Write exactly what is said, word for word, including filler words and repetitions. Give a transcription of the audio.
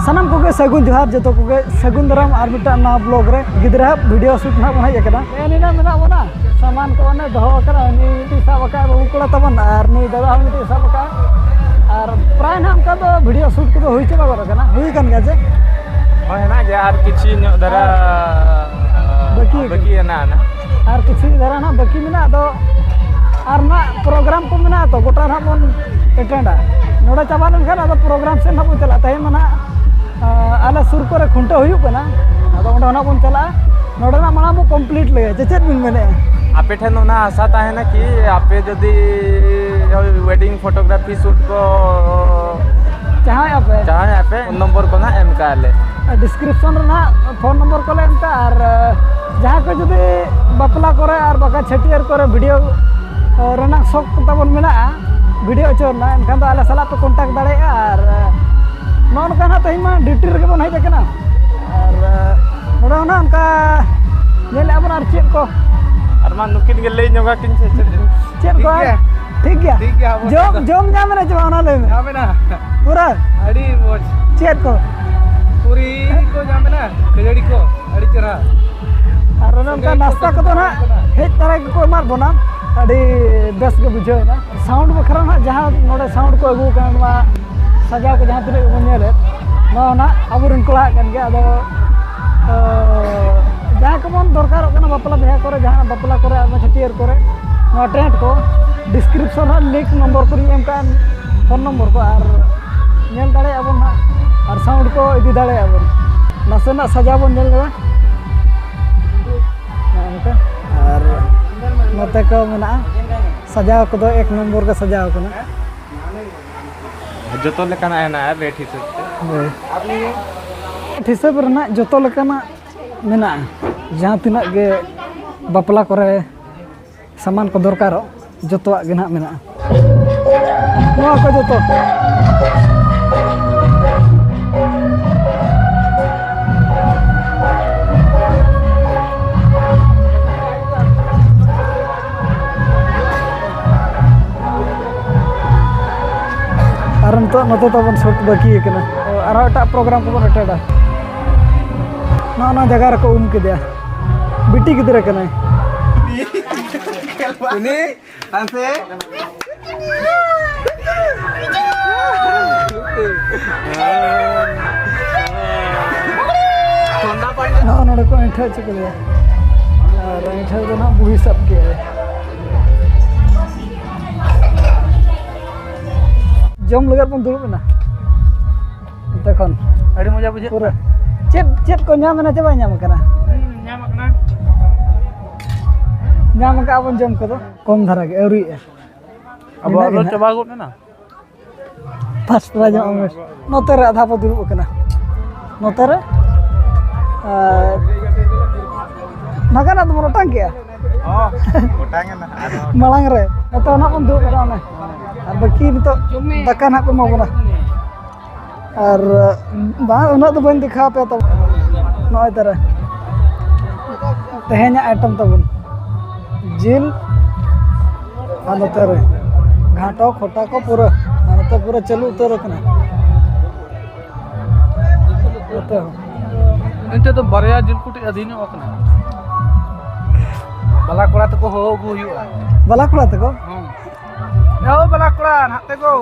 ᱥᱟᱱᱟᱢ ᱠᱚᱜᱮ ᱥᱟᱹᱜᱩᱱ ᱡᱚᱦᱟᱨ, ᱡᱚᱛᱚ ᱠᱚᱜᱮ ᱥᱟᱹᱜᱩᱱ ᱫᱟᱨᱟᱢ ᱟᱨ ᱢᱤᱫᱴᱟᱝ ᱱᱟᱣᱟ ᱵᱞᱚᱜ ᱨᱮ᱾ ᱜᱤᱫᱽᱨᱟᱹ ᱦᱟᱜ ᱵᱷᱤᱰᱤᱭᱳ ᱥᱩᱴ ᱱᱟᱦᱟᱜ ᱵᱚᱱ ᱦᱮᱡ ᱟᱠᱟᱱᱟ᱾ ᱮᱱ ᱮᱱᱟ ᱢᱮᱱᱟᱜ ᱵᱚᱱᱟ, ᱥᱟᱢᱟᱱ ᱠᱚ ᱚᱱᱮ ᱫᱚᱦᱚ ᱟᱠᱟᱱᱟ, ᱩᱱᱤ ᱢᱤᱫᱴᱤᱡ ᱥᱟᱵ ᱟᱠᱟᱫ ᱵᱟᱹᱵᱩ ᱠᱚᱲᱟ ᱛᱟᱵᱚᱱ, ᱟᱨ ᱱᱩᱭ ᱫᱟᱫᱟ ᱦᱚᱸ ᱢᱤᱫᱴᱤᱡ ᱥᱟᱵ ᱟᱠᱟᱫ᱾ ᱟᱨ ᱯᱨᱟᱭ ᱱᱟᱦᱟᱜ ᱚᱱᱠᱟ ᱫᱚ ᱵᱷᱤᱰᱤᱭᱳ ᱥᱩᱴ ᱠᱚᱫᱚ ᱦᱩᱭ ᱪᱟᱵᱟ ᱜᱚᱫ ᱟᱠᱟᱱᱟ, ᱦᱩᱭ ᱟᱠᱟᱱ ᱜᱮᱭᱟ ᱪᱮ? ᱦᱳᱭ, ᱦᱮᱱᱟᱜ ᱜᱮᱭᱟ, ᱟᱨ ᱠᱤᱪᱷᱤ ᱧᱚᱜ ᱫᱷᱟᱨᱟ ᱵᱟᱹᱠᱤ ᱵᱟᱹᱠᱤ ᱦᱮᱱᱟᱜᱼᱟ ᱱᱟᱦᱟᱜ᱾ ᱟᱨ ᱠᱤᱪᱷᱤ ᱫᱷᱟᱨᱟ ᱱᱟᱦᱟᱜ ᱵᱟᱹᱠᱤ ᱢᱮᱱᱟᱜᱼᱟ, ᱟᱫᱚ ᱟᱨ ᱱᱟᱦᱟᱜ ᱯᱨᱳᱜᱨᱟᱢ ᱠᱚ ᱢᱮᱱᱟᱜᱼᱟ ᱛᱚ, ᱜᱚᱴᱟ ᱱᱟᱦᱟᱜ ᱵᱚᱱ ᱮᱴᱮᱱᱰᱟ᱾ ᱱᱚᱰᱮ ᱪᱟᱵᱟ ᱞᱮᱱᱠᱷᱟᱱ ᱟᱫᱚ ᱯᱨᱳᱜᱨᱟᱢ ᱥᱮᱫ ᱱᱟᱦᱟᱜ ᱵᱚᱱ ᱪᱟᱞᱟᱜᱼᱟ᱾ ᱛᱮᱦᱮᱧ ᱢᱟ ᱱᱟᱦᱟᱜ, ᱟᱸ, ᱟᱞᱮ ᱥᱩᱨ ᱠᱚᱨᱮ ᱠᱷᱩᱱᱴᱟᱹᱣ ᱦᱩᱭᱩᱜ ᱠᱟᱱᱟ, ᱟᱫᱚ ᱚᱸᱰᱮ ᱱᱟᱦᱟᱜ ᱵᱚᱱ ᱪᱟᱞᱟᱜᱼᱟ᱾ ᱱᱚᱰᱮᱱᱟᱜ ᱢᱟᱲᱟᱝ ᱵᱚ ᱠᱚᱢᱯᱞᱤᱴ ᱞᱮᱜᱮ, ᱪᱮ ᱪᱮᱫ ᱵᱤᱱ ᱢᱮᱱᱮᱫᱼᱟ? ᱟᱯᱮ ᱴᱷᱮᱱ ᱚᱱᱟ ᱟᱥᱟ ᱛᱟᱦᱮᱱᱟ ᱠᱤ ᱟᱯᱮ ᱡᱩᱫᱤ ᱳᱭ ᱣᱮᱰᱤᱝ ᱯᱷᱳᱴᱳᱜᱨᱟᱯᱷᱤ ᱥᱩᱴ ᱠᱚ ᱡᱟᱦᱟᱸᱭ ᱟᱯᱮ ᱡᱟᱦᱟᱸᱭ ᱟᱯᱮ ᱯᱷᱳᱱ ᱱᱚᱢᱵᱚᱨ ᱠᱚ ᱱᱟᱦᱟᱜ ᱮᱢ ᱠᱟᱜᱼᱟ ᱞᱮ᱾ ᱰᱤᱥᱠᱨᱤᱯᱥᱚᱱ ᱨᱮ ᱱᱟᱦᱟᱜ ᱯᱷᱳᱱ ᱱᱚᱢᱵᱚᱨ ᱠᱚᱞᱮ ᱮᱢ ᱠᱟᱜᱼᱟ, ᱟᱨ, ᱟᱸ, ᱡᱟᱦᱟᱸ ᱠᱚ ᱡᱩᱫᱤ ᱵᱟᱯᱞᱟ ᱠᱚᱨᱮ ᱟᱨ ᱵᱟᱠᱷᱟᱱ ᱪᱷᱟᱹᱴᱭᱟᱹᱨ ᱠᱚᱨᱮ ᱵᱷᱤᱰᱤᱭᱳ, ᱟᱸ, ᱨᱮᱱᱟᱜ ᱥᱚᱠ ᱛᱟᱵᱚᱱ ᱢᱮᱱᱟᱜᱼᱟ, ᱵᱷᱤᱰᱤᱭᱳ ᱦᱚᱪᱚ ᱨᱮᱱᱟᱜ, ᱮᱱᱠᱷᱟᱱ ᱫᱚ ᱟᱞᱮ ᱥᱟᱞᱟᱜ ᱯᱮ ᱠᱚᱱᱴᱟᱠᱴ ᱫᱟᱲᱮᱭᱟᱜᱼᱟ᱾ ᱟᱨ, ᱟᱸ, ᱱᱚᱜᱼᱚ ᱱᱚᱝᱠᱟ ᱱᱟᱦᱟᱜ ᱛᱮᱦᱮᱧ ᱢᱟ ᱰᱤᱭᱩᱴᱤ ᱨᱮᱜᱮ ᱵᱚᱱ ᱦᱮᱡ ᱟᱠᱟᱱᱟ᱾ ᱟᱨ, ᱟᱸ, ᱱᱚᱰᱮ ᱦᱚᱸ ᱱᱟᱦᱟᱜ ᱚᱱᱠᱟ ᱧᱮᱞᱮᱫᱼᱟ ᱵᱚᱱ ᱟᱨ ᱪᱮᱫ ᱠᱚ᱾ ᱟᱨ ᱢᱟ ᱱᱩᱠᱤᱱ ᱜᱮ ᱞᱟᱹᱭ ᱧᱚᱜ ᱟᱹᱠᱤᱱ ᱥᱮ ᱪᱮᱫ? ᱪᱮᱫ ᱴᱷᱤᱠ ᱠᱚ ᱟᱨ? ᱜᱮᱭᱟ᱾ ᱴᱷᱤᱠ ᱜᱮᱭᱟ᱾ ᱴᱷᱤᱠ ᱜᱮᱭᱟ, ᱟᱵᱚ ᱡᱚᱢ, ᱥᱮᱫ ᱫᱚ᱾ ᱡᱚᱢ ᱧᱟᱢ ᱮᱱᱟ ᱪᱮ ᱵᱟᱝ ᱚᱱᱟ ᱞᱟᱹᱭ ᱢᱮ? ᱧᱟᱢ ᱮᱱᱟ᱾ ᱯᱩᱨᱟᱹ? ᱟᱹᱰᱤ ᱢᱚᱡᱽ᱾ ᱪᱮᱫ ᱠᱚ? ᱯᱩᱨᱤ ᱠᱚ ᱧᱟᱢ ᱮᱱᱟ, ᱠᱷᱟᱹᱡᱟᱹᱲᱤ ᱠᱚ, ᱟᱹᱰᱤ ᱪᱮᱦᱨᱟ᱾ ᱟᱨ ᱚᱱᱮ ᱚᱱᱠᱟ ᱥᱟᱺᱜᱤᱧ ᱱᱟᱥᱛᱟ ᱠᱚ ᱠᱚᱫᱚ ᱱᱟᱦᱟᱜ ᱦᱮᱡ ᱛᱟᱨᱟ ᱜᱮᱠᱚ ᱮᱢᱟᱫ ᱵᱚᱱᱟ᱾ ᱟᱹᱰᱤ ᱵᱮᱥ ᱜᱮ ᱵᱩᱡᱷᱟᱹᱣ ᱮᱱᱟ᱾ ᱥᱟᱣᱩᱱᱰ ᱵᱟᱠᱷᱨᱟ ᱱᱟᱦᱟᱜ ᱡᱟᱦᱟᱸ ᱱᱚᱰᱮ ᱥᱟᱣᱩᱱᱰ ᱠᱚ ᱟᱹᱜᱩ ᱟᱠᱟᱫ, ᱱᱚᱣᱟ ᱥᱟᱡᱟᱣ ᱠᱚ ᱡᱟᱦᱟᱸ ᱛᱤᱱᱟᱹᱜ ᱜᱮᱵᱚᱱ ᱧᱮᱞᱮᱫ, ᱱᱚᱣᱟ ᱱᱟᱦᱟᱜ ᱟᱵᱚᱨᱮᱱ ᱠᱚᱲᱟᱣᱟᱜ ᱠᱟᱱ ᱜᱮᱭᱟ᱾ ᱟᱫᱚ, ᱚ, ᱡᱟᱦᱟᱸ ᱠᱚᱵᱚᱱ ᱫᱚᱨᱠᱟᱨᱚᱜ ᱠᱟᱱᱟ ᱵᱟᱯᱞᱟ ᱵᱤᱦᱟᱹ ᱠᱚᱨᱮ, ᱡᱟᱦᱟᱸ ᱵᱟᱯᱞᱟ ᱠᱚᱨᱮ, ᱟᱨ ᱪᱷᱟᱹᱴᱭᱟᱹᱨ ᱠᱚᱨᱮ, ᱱᱚᱣᱟ ᱴᱮᱱᱴ ᱠᱚ, ᱰᱤᱥᱠᱨᱤᱯᱥᱚᱱ ᱨᱮ ᱞᱤᱝᱠ ᱱᱚᱢᱵᱚᱨ ᱠᱚᱨᱮᱧ ᱮᱢ ᱠᱟᱜᱼᱟ, ᱯᱷᱳᱱ ᱱᱚᱢᱵᱚᱨ ᱠᱚ, ᱟᱨ ᱧᱮᱞ ᱫᱟᱲᱮᱭᱟᱜᱼᱟ ᱵᱚᱱ ᱦᱟᱸᱜ, ᱟᱨ ᱥᱟᱣᱩᱱᱰ ᱠᱚ ᱤᱫᱤ ᱫᱟᱲᱮᱭᱟᱜᱼᱟ ᱵᱚᱱ᱾ ᱱᱟᱥᱮᱱᱟᱜ ᱥᱟᱡᱟᱣ ᱵᱚᱱ ᱧᱮᱞ ᱧᱚᱜᱟ᱾ ᱦᱮᱸ, ᱚᱱᱠᱟ᱾ ᱟᱨ ᱱᱚᱛᱮ ᱠᱚ ᱢᱮᱱᱟᱜᱼᱟ, ᱥᱟᱡᱟᱣ ᱠᱚᱫᱚ ᱮᱠ ᱱᱚᱢᱵᱚᱨ ᱜᱮ ᱥᱟᱡᱟᱣ ᱠᱟᱱᱟ᱾ ᱡᱚᱛᱚ ᱞᱮᱠᱟᱱᱟᱜ ᱦᱮᱱᱟᱜᱼᱟ ᱨᱮᱴ ᱦᱤᱥᱟᱹᱵ ᱛᱮ᱾ ᱦᱳᱭ᱾ ᱨᱮᱴ ᱦᱤᱥᱟᱹᱵ ᱨᱮᱱᱟᱜ ᱡᱚᱛᱚ ᱞᱮᱠᱟᱱᱟᱜ ᱢᱮᱱᱟᱜᱼᱟ᱾ ᱡᱟᱦᱟᱸ ᱛᱤᱱᱟᱹᱜ ᱜᱮ ᱵᱟᱯᱞᱟ ᱠᱚᱨᱮ ᱥᱟᱢᱟᱱ ᱠᱚ ᱫᱚᱨᱠᱟᱨᱚᱜ, ᱡᱚᱛᱚᱣᱟᱜ ᱜᱮ ᱱᱟᱦᱟᱜ ᱢᱮᱱᱟᱜᱼᱟ᱾ ᱱᱚᱣᱟ ᱠᱚ ᱡᱚᱛᱚ᱾ ᱟᱨ ᱱᱤᱛᱚᱜ ᱱᱚᱛᱮ ᱛᱟᱵᱚᱱ ᱥᱩᱴ ᱵᱟᱹᱠᱤ ᱟᱠᱟᱱᱟ᱾ ᱟᱨᱦᱚᱸ ᱮᱴᱟᱜ ᱯᱨᱳᱜᱨᱟᱢ ᱠᱚᱵᱚᱱ ᱮᱴᱮᱱᱰᱟ᱾ ᱱᱚᱜᱼᱚ ᱱᱚᱣᱟ ᱡᱟᱭᱜᱟ ᱨᱮᱠᱚ ᱩᱢ ᱠᱮᱫᱮᱭᱟ, ᱵᱤᱴᱤ ᱜᱤᱫᱽᱨᱟᱹ ᱠᱟᱱᱟᱭ᱾ ᱩᱱᱤ ᱦᱟᱱᱛᱮ᱾ ᱱᱚᱜᱼᱚ ᱱᱚᱰᱮ ᱠᱚ ᱟᱹᱭᱴᱷᱟᱹ ᱦᱚᱪᱚ ᱠᱮᱫᱮᱭᱟ᱾ ᱟᱨ ᱟᱹᱭᱴᱷᱟᱹ ᱫᱚ ᱱᱟᱦᱟᱜ ᱵᱩᱦᱤ ᱥᱟᱵ ᱠᱮᱜᱼᱟᱭ᱾ ᱡᱚᱢ ᱞᱟᱹᱜᱤᱫ ᱵᱚᱱ ᱫᱩᱲᱩᱵ ᱮᱱᱟ᱾ ᱚᱱᱛᱮ ᱠᱷᱚᱱ ᱟᱹᱰᱤ ᱢᱚᱡᱟ ᱵᱩᱡᱷᱟᱹᱜ ᱯᱩᱨᱟᱹ ᱠᱟᱱᱟ᱾ ᱪᱮᱫ, ᱪᱮᱫ ᱠᱚ ᱧᱟᱢ ᱮᱱᱟ ᱪᱮ ᱵᱟᱭ ᱧᱟᱢ ᱟᱠᱟᱱᱟ? ᱦᱩᱸ, ᱧᱟᱢ ᱟᱠᱟᱱᱟ᱾ ᱧᱟᱢ ᱟᱠᱟᱫ ᱵᱚᱱ ᱡᱚᱢ ᱠᱚᱫᱚ ᱠᱚᱢ ᱫᱷᱟᱨᱟ ᱜᱮ, ᱟᱹᱣᱨᱤᱭᱟᱜᱼᱟ᱾ ᱟᱵᱚᱣᱟᱜ ᱤᱱᱟᱹᱜ ᱜᱮ ᱫᱚ ᱱᱟᱦᱟᱜ᱾ ᱪᱟᱵᱟ ᱜᱚᱫ ᱮᱱᱟ᱾ ᱯᱷᱟᱥᱴ ᱯᱨᱟᱭᱤᱡᱽ ᱮᱢ ᱟᱢ᱾ ᱱᱚᱛᱮ ᱨᱮ ᱟᱫᱷᱟ ᱵᱚ ᱫᱩᱲᱩᱵ ᱟᱠᱟᱱᱟ᱾ ᱱᱚᱛᱮ ᱨᱮ, ᱟᱨ ᱱᱟᱜᱟᱱᱟᱜ ᱫᱚᱵᱚᱱ ᱚᱴᱟᱝ ᱠᱮᱜᱼᱟ᱾ ᱦᱚᱸ, ᱚᱴᱟᱝ ᱮᱱᱟ᱾ ᱟᱫᱚ ᱢᱟᱲᱟᱝ ᱨᱮ ᱱᱤᱛᱚᱜ ᱱᱟᱜ ᱵᱚᱱ ᱫᱩᱲᱩᱵ ᱟᱠᱟᱱᱟ ᱚᱱᱮ᱾ ᱟᱨ ᱵᱟᱹᱠᱤ ᱱᱤᱛᱚᱜ ᱫᱟᱠᱟ ᱱᱟᱜ ᱠᱚ ᱮᱢᱟ ᱵᱚᱱᱟ᱾ ᱟᱨ ᱵᱟᱝ, ᱩᱱᱟᱹᱜ ᱫᱚ ᱵᱟᱹᱧ ᱫᱮᱠᱷᱟᱣ ᱟᱯᱮᱭᱟ ᱛᱚ᱾ ᱱᱚᱜᱼᱚᱭ ᱛᱟᱨᱟ ᱛᱮᱦᱮᱧᱟᱜ ᱟᱭᱴᱮᱢ ᱛᱟᱵᱚᱱ ᱡᱤᱞ, ᱟᱨ ᱱᱚᱛᱮ ᱨᱮ ᱜᱷᱟᱴᱚ ᱠᱷᱚᱴᱟ ᱠᱚ ᱯᱩᱨᱟᱹ, ᱟᱨ ᱱᱚᱛᱮ ᱯᱩᱨᱟᱹ ᱪᱟᱹᱞᱩ ᱩᱛᱟᱹᱨ ᱟᱠᱟᱱᱟ᱾ ᱱᱚᱛᱮ ᱦᱚᱸ᱾ ᱱᱤᱛᱚᱜ ᱫᱚ ᱵᱟᱨᱭᱟ ᱡᱤᱞ ᱠᱩᱴᱤ ᱟᱹᱫᱷᱤᱱᱚᱜ ᱠᱟᱱᱟ᱾ ᱵᱟᱞᱟ ᱠᱚᱲᱟ ᱛᱟᱠᱚ ᱦᱚᱦᱚ ᱟᱹᱜᱩ ᱦᱩᱭᱩᱜᱼᱟ᱾ ᱵᱟᱞᱟ ᱠᱚᱲᱟ ᱛᱟᱠᱚ? ᱦᱚᱸ᱾ ᱮ ᱦᱳ ᱵᱟᱞᱟ ᱠᱚᱲᱟ, ᱱᱟᱛᱮ ᱜᱳ᱾